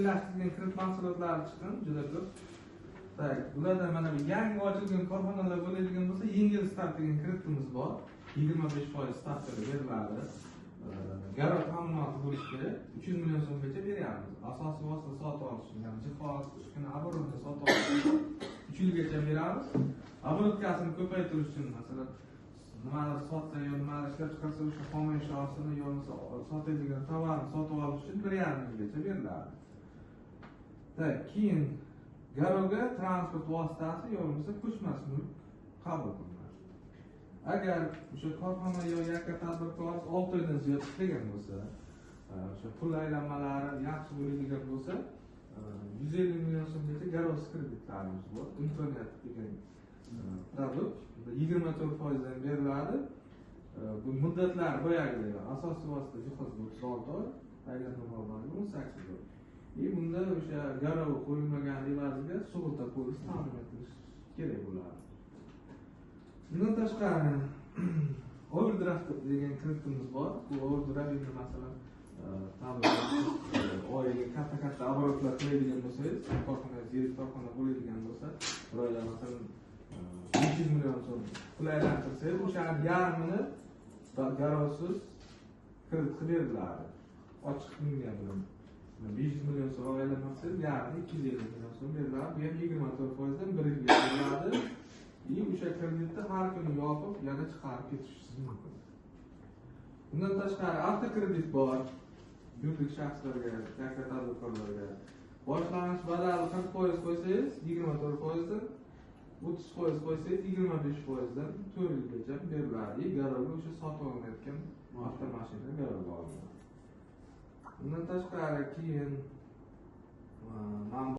Yengillashtirilgan kredit mahsulotlari chiqqan juda ko'p. Так, bulardan mana bu yangi ochilgan korxonalar bo'ladigan bo'lsa, yengil start degan kreditimiz bor. 25% stavkada beriladi. Garov ta'minoti bo'lishi kerak. 300 million so'mgacha beryapmiz. Asosiy vosita sotib olish uchun, ya'ni jihoz, uskuna, оборудование sotib olish uchun 3 yilgacha beramiz. Оборотка sini ko'paytirish uchun, masalan, nimadir sotsa yo nimadir ishlab chiqarsa, o'sha xom ashyosini yo bo'lmasa sotadigan tovarni sotib olish uchun 1,5 yilgacha beriladi. Так, keyin garovga transport vositasi yo bo'lmasa ko'chmas mulk qabul qilinadi. Agar o'sha korxona yo yakka tadbirkor 6 oydan ziyod ishlagan bo'lsa, o'sha pul aylanmalari yaxshi bo'ladigan bo'lsa, 150 million so'mgacha garovsiz kreditlarimiz bor. Imkoniyat degan продукт 24% dan beriladi. Bu muddatlar boyagidek: asosiy vosita jihozga 36 oy, aylanma mablag'i 18 oy. И bunda o'sha garov qo'yilmagan evaziga sug'urta polisi ta'min etilishi kerak bo'ladi. Bundan tashqari overdraft degan kreditimiz bor. Bu overdraft endi, masalan, oyiga katta katta оборот lar qiladigan bo'lsangiz, korxonangiz yirik korxona bo'ladigan bo'lsa, bir oyda, masalan, 500 million so'm pul aylantirsangiz, o'shani yarmini garovsiz kredit qilib beriladi. Ochiq qilingan bilan. 500 million so'm aylantirsangiz, yarmini, 250 million so'm beriladi. Bu ham 24%dan bir yilga beriladi. И o'sha kreditni har kuni yopib, yana chiqarib ketishingiz mumkin. Bundan tashqari avtokredit bor. Yuridik shaxslarga, yakka tadbirkorlarga. Boshlang'ich badal 40% qo'ysangiz, 24%dan, 30% qo'ysangiz, 25%dan 4 yilgacha beriladi. И garovga o'sha sotib olinayotgan avtomashina garovga olinadi. Undan tashqari keyin